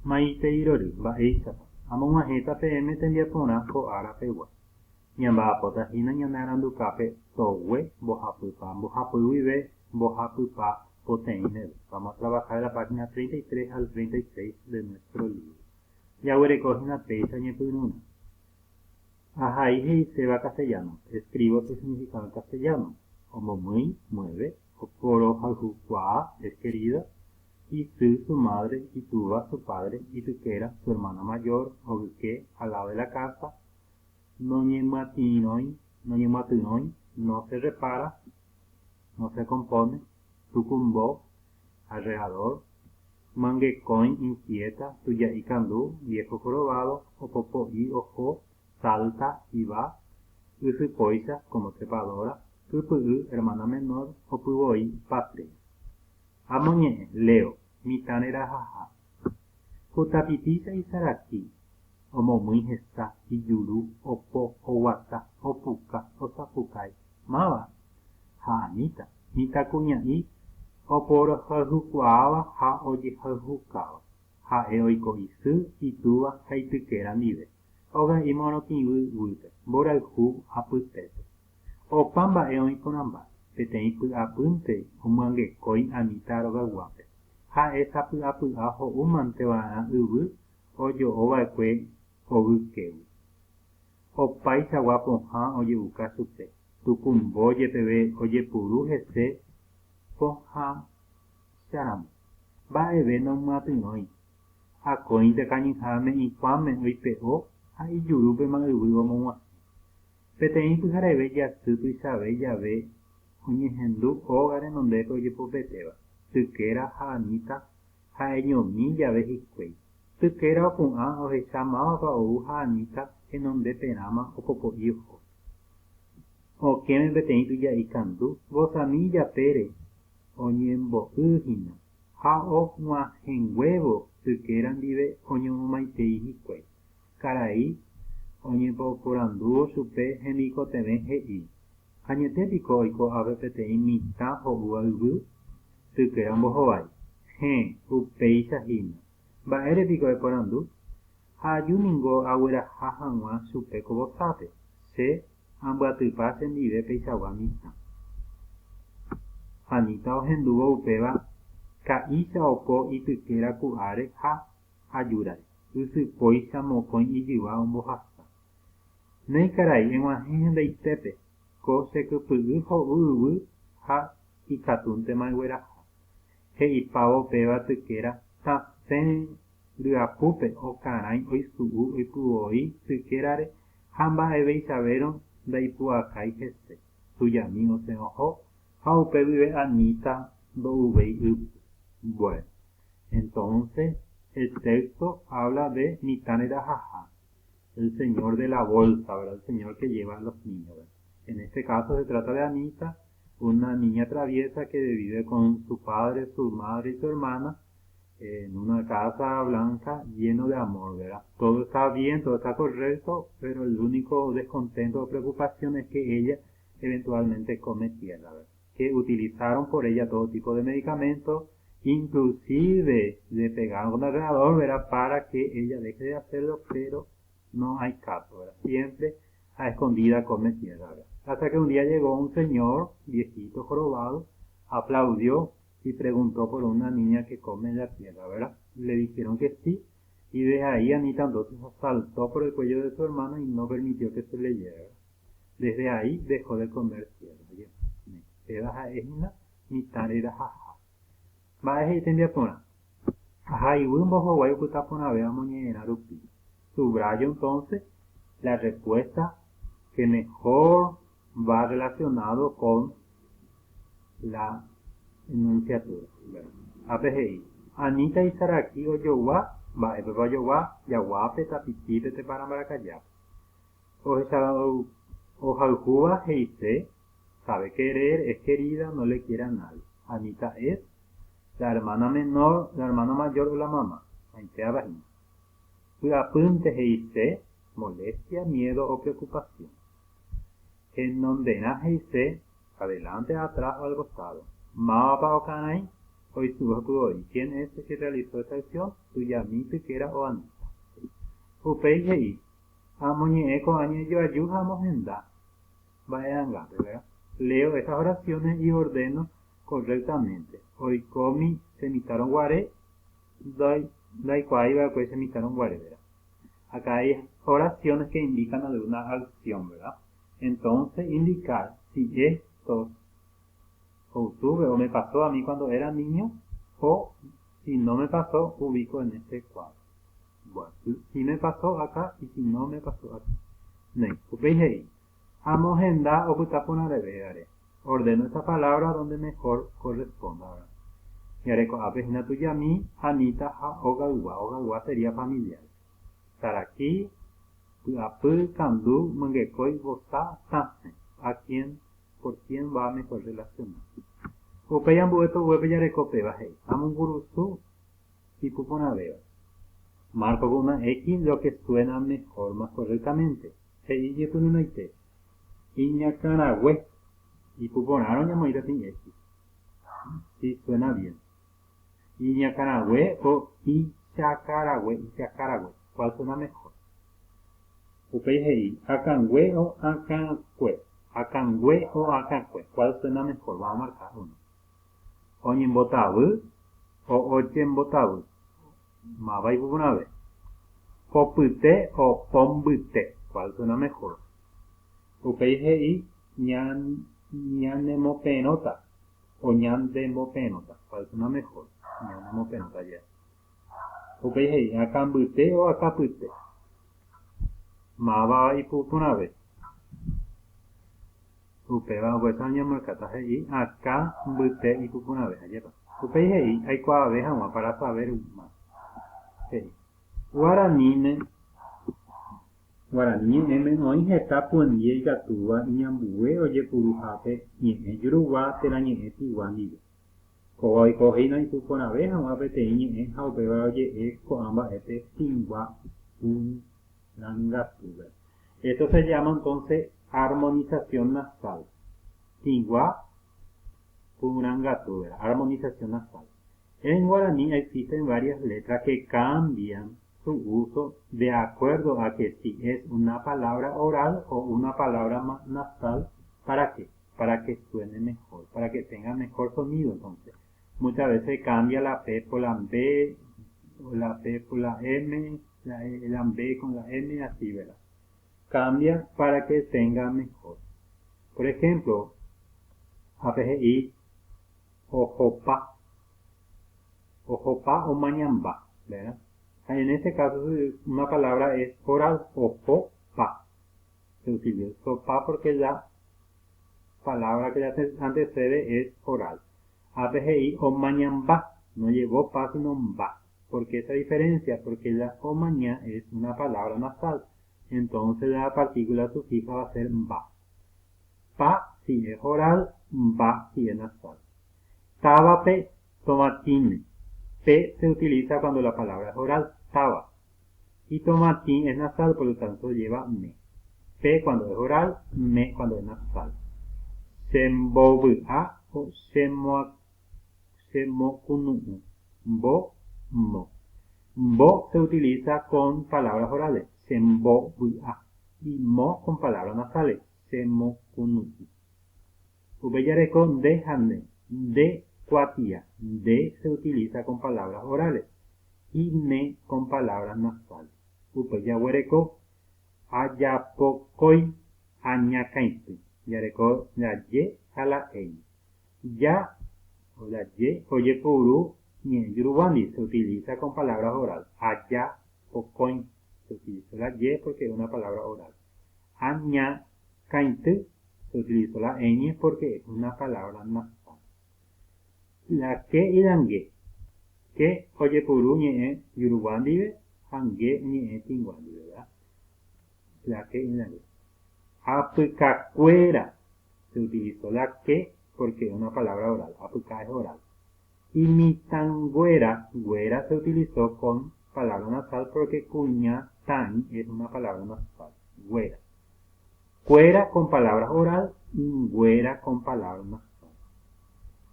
Maitei rory, mba'éichapa. Amog̃uahẽta peẽme tembiaporã ko ára pegua. Ñamba'apóta hína ñane arandukápe togue mbohapypa mbohapy guive mbohapypa poteĩ meve. Vamos a trabajar la página 33 al 36 de nuestro libro. Jaguereko hína péicha ñepyrũrã. Ahai he'iséva castellano. Escribo su significado en castellano. Omomýi, mueve. Oporohayhukuaa, es querida. Isy, su madre, itúva, su padre, itykéra, su hermana mayor, ogyke, al lado de la casa, noñemyatyrõi, noñemyatyrõi, no se repara, no se compone, tukumbo, arreador, myangekõi, inquieta, tuja'i kandu, viejo jorobado, opopo'i, oho, salta y va, ysypóicha, como trepadora, kypy'y, hermana menor, opyvoi, patria. Amoñe'ẽ, leo, mitã rerahaha. Ku tapitícha isaraki, omomýi hesa, ijuru, opo, oguata, opuka, osapukái. Máva? Ha Anita, mitãkuña'i oporohayhukuaáva ha ojehayhukáva. Ha'e oiko isy, itúva ha itykéra ndive, oga'i morotĩvy guýpe, mborayhu apytépe. Opa mba'e oĩ porãmba, peteĩ py'apýnte omyangekói Anita rogayguápe. Ha'e sapy'apy'a ho'u mante va'erã yvy ojo'o va'ekue ogykégui. Opaichagua pohã oje'uka chupe, tukumbo jepeve ojepuru hese pohãcharamo. Mba'eve nomyatyrõi. Akóinte kañyháme ikuãme oipe'o ha ijurúpema yvy omog̃uahẽ. Peteĩ pyhareve jasy tuichave jave oñehendu óga renondépe ojepopetéva, Tykéra ha Anita ha'eñomi jave hikuái. Tykéra opu'ã ohecha mávapa ou ha Anita henondeperãma opopo'i oho. Okẽme peteĩ tuja'i kandu vosami ijapére oñembo'y hína ha og̃uahẽnguévo Tykéra ndive oñomomaitei hikuái. Karai oñepoporandúvo chupe hemikotevẽ he'i, Añete piko oiko ápe peteĩ mitã ho'úva yvy? Tykéra ombohovái, Héẽ, upéicha hína. Mba'ére piko eporandu? Ha aju ningo agueraha hag̃ua chupe ko vosápe, che ambyatypa chendive peichagua mitã. Anita ohendúvo upéva ka'ícha opo itykéra ku'áre ha ajúrare, ysypóicha mokõi ijyva ombohasa. Néi karai, eg̃uahẽ hendaitépe, ko che kypy'y ho'u yvy ha ikatúntema egueraha. He'ipávo péva tykéra tasẽ ryapúpe okarãi oisu'u oipyvoi tykérare ha mba'eveichavérõ ndaipu'akái hese. Tujami osẽ oho ha upe guive Anita ndo'uvéi yvy. Bueno, entonces el texto habla de mitã rerahaha, el señor de la bolsa, ¿verdad? El señor que lleva a los niños, ¿verdad? En este caso se trata de Anita, una niña traviesa que vive con su padre, su madre y su hermana en una casa blanca lleno de amor, ¿verdad? Todo está bien, todo está correcto, pero el único descontento o preocupación es que ella eventualmente come tierra, ¿verdad? Que utilizaron por ella todo tipo de medicamentos, inclusive le pegaron con alrededor, ¿verdad? Para que ella deje de hacerlo, pero no hay caso, ¿verdad? Siempre a escondida come tierra, ¿verdad? Hasta que un día llegó un señor viejito jorobado, aplaudió y preguntó por una niña que come la tierra, ¿verdad? Le dijeron que sí, y desde ahí Anita entonces saltó por el cuello de su hermana y no permitió que se le lleve. Desde ahí dejó de comer tierra. Péva ha'e hína mitã rerahaha. Mba'e he'i tembiaporã? Ahaiguy mbohovái opyta porãve amoñe'ẽrã rupi. Subrayo entonces la respuesta que mejor va relacionado con la enunciatura. Ápe he'i, Anita isaraki ojogua, mba'épepa ojogua, jaguápe, tapitípe, tepara mbarakajápe. Ohayhúva he'ise, sabe querer, es querida, no le quiere a nadie. Anita es la hermana menor, la hermana mayor o la mamá. Aĩtéva hína. Py'apýnte he'ise, molestia, miedo o preocupación. Henonderã he'ise, adelante, atrás o al costado. Mávapa okarãi, oisu'u voi. ¿Quién es el que realizó esta acción? Tujami tykéra oandíta. Upéi he'i, Amoñe'ẽ ko'ã ñe'ẽjoaju ha amohenda mba'e'angápe, verdad? Leo esas oraciones y ordeno correctamente. Oikómi che mitãrõ guare, ndaikuaái va'ekue che mitãrõ guare, verdad? Acá hay oraciones que indican alguna acción, verdad? Entonces, indicar si esto o tuve o me pasó a mí cuando era niño o si no me pasó, ubico en este cuadro. Bueno, si me pasó acá y si no me pasó acá. Néi, upéi he'i, Amohenda opyta porãrevévare. Ordeno esta palabra donde mejor corresponda, verdad? Jareko'ápe hína tujami, Anita ha ogaygua. Ogaygua sería familiar. Saraki, py'apy, kandu, myngekói, vosa, tasẽ. A quién, por quién va mejor relacionado. Upéi ambue toguépe jareko péva he'i, Amongurusu ipu porãvéva. Marco con una X lo que suena mejor, más correctamente. He'i ñepyrũrãite. Iñakãrague. Ipu porãrõ ñamoĩ peteĩ X. Si suena bien. Iñakãrague o ichakarague, ichakarague. ¿Cuál suena mejor? Upéi he'i, akãngue o akãkue. Akãngue o akãkue. ¿Cuál suena mejor? Vamos a marcar uno. Oñembotavy o ojembotavy. Máva ipu porãve. Popyte o pombyte. ¿Cuál suena mejor? Upéi he'i ñanemoperõta o ñandemoperõta. ¿Cuál suena mejor? Ñanemoperõta ya. Upéi he'i akãmbyte o akãpyte. Máva ipu porãve. Upéva upéicha oñemarkáta he'i akãmbyte ipu porãve. Ajépa. Upéi he'i aikuaave hag̃ua para saber más. He'i. Guaraníme Guarani ñe'ẽme oĩ heta pundie ikatúva iñambue ojepuruhápe ñe'ẽ jurugua térã ñe'ẽ tĩgua ndive. Kóva oiko hína ipu porãve hag̃ua peteĩ ñe'ẽ ha upéva oje'e ko'ã mba'épe tĩgua purãngatúpe. Esto se llama entonces armonización nasal. Tĩgua purãngatu, armonización nasal. En guaraní existen varias letras que cambian su uso de acuerdo a que si es una palabra oral o una palabra nasal, ¿para qué? Para que suene mejor, para que tenga mejor sonido. Entonces, muchas veces cambia la P por la B, o la P por la M, la, e, la B con la M, así, ¿verdad? Cambia para que tenga mejor. Por ejemplo, APGI, ojopa, ojopa omañamba, ¿verdad? En este caso, una palabra es oral, ojo, pa. Se utiliza pa porque la palabra que antecede es oral. APGI omañamba, no llevó pa sino ba. ¿Por qué esa diferencia? Porque la omaña es una palabra nasal. Entonces la partícula sufija va a ser ba. Pa si es oral, ba si es nasal. Távape tomatine. P se utiliza cuando la palabra es oral, taba. Y tomatín es nasal, por lo tanto lleva me. P cuando es oral, me cuando es nasal. Chembovy'a o chemokunu'ũ. Bo, mo. Bo se utiliza con palabras orales, chembovy'a. Y mo con palabras nasales, chemokunu'ũ. Upéi jareko nde ha ne. Nde kuatia. Nde se utiliza con palabras orales y ne con palabras nasales. Upéi jaguereko ajapokói añakãity. Jareko la ye ha la ñ. Ya o la ye ojepuru ñe'ẽ juruguándi se utiliza con palabras oral. Ajapokói se utiliza la ye porque es una palabra oral. Añakãity se utilizó la ñ porque es una palabra nasal. La ke y la nge. Ke ojepuru ñe'ẽ jurugua ndive ha nge ñe'ẽ tĩgua ndive, ¿verdad? La ke y la nge. Apykakuéra se utilizó la ke porque es una palabra oral. Apyka es oral. Y mitãnguéra, guéra se utilizó con palabra nasal porque kuñataĩ es una palabra nasal. Guéra. Cuera con palabras oral y nguéra con palabras nasal.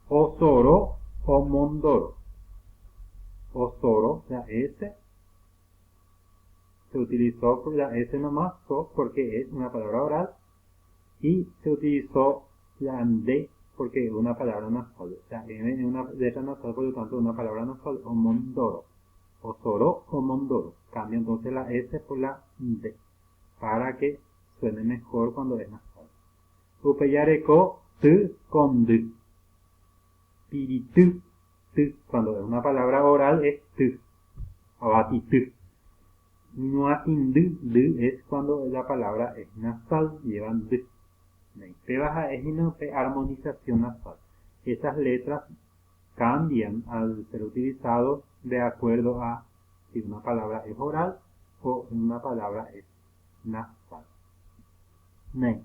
Osoro o mondoro. Osoro, la S, se utilizó la S nomás, so, porque es una palabra oral, y se utilizó la D porque es una palabra nasal. La M es una letra nasal, por lo tanto, una palabra nasal, o mondoro. Osoro o mondoro. Cambia entonces la S por la D para que suene mejor cuando es nasal. Upéi jareko t con d. Pirity, t. Cuando es una palabra oral es t. Avatity. Ñuatĩndy, d es cuando la palabra es nasal, llevan d. Péva ha'e hína pe armonización nasal. Esas letras cambian al ser utilizados de acuerdo a si una palabra es oral o una palabra es nasal. Néi.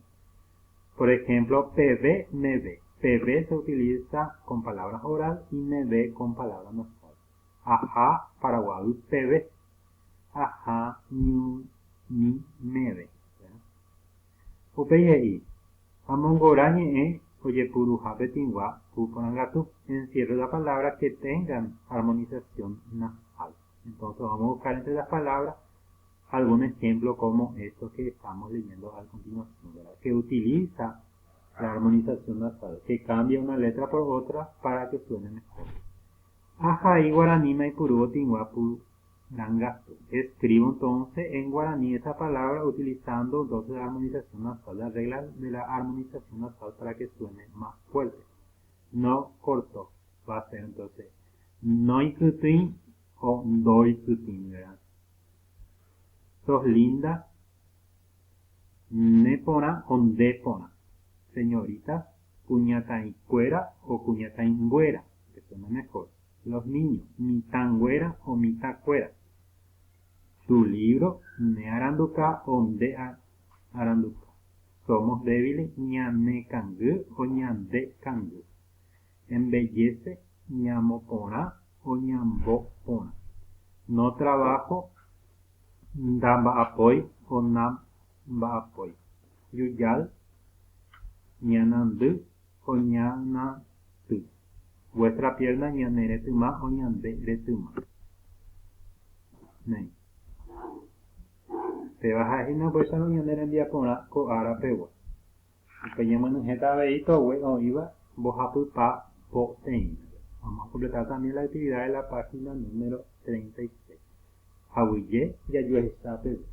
Por ejemplo, pv, mv. Pv se utiliza con palabras oral y mv con palabra nasal. Aha, Paraguay, pv. Aha, ñu, mi, meve. Upéi he'i, Amongora ñe'ẽ ojepuruhápe tĩgua pu porãngatu. Encierro la palabra que tengan armonización nasal. Entonces vamos a buscar entre las palabras algún ejemplo como estos que estamos leyendo a continuación, ¿verdad? Que utiliza la armonización nasal, que cambia una letra por otra para que suene mejor. Ahai guaraníme aipurúvo tĩgua pu rangatu. Escribo entonces en guaraní esa palabra utilizando entonces la armonización nasal, la regla de la armonización nasal para que suene más fuerte. No cortó, va a ser entonces noikytĩi o ndoikytĩi, ¿verdad? Sos linda, neporã o ndeporã. Señoritas, kuñataĩkuéra o kuñataĩnguéra, que suena mejor. Los niños, mitãnguéra o mitãkuéra. Tu libro, ne aranduka o nde aranduka. Somos débiles, ñanekangy o ñandekangy. Embellece, ñamoporã o ñamboporã. No trabajo, ndamba'apói o namba'apói. Yuyal, ñanandy o ñanãty. Vuestra pierna, ñane retyma o ñande retyma. Néi. Péva ha'ehína upéicharõ ñane rembiaporã ko ára pegua. Upe ñamyenyhẽta avei togue oĩva mbohapypa poteĩme. Vamos a completar también la actividad de la página número 36. Aguyje jajuecha peve.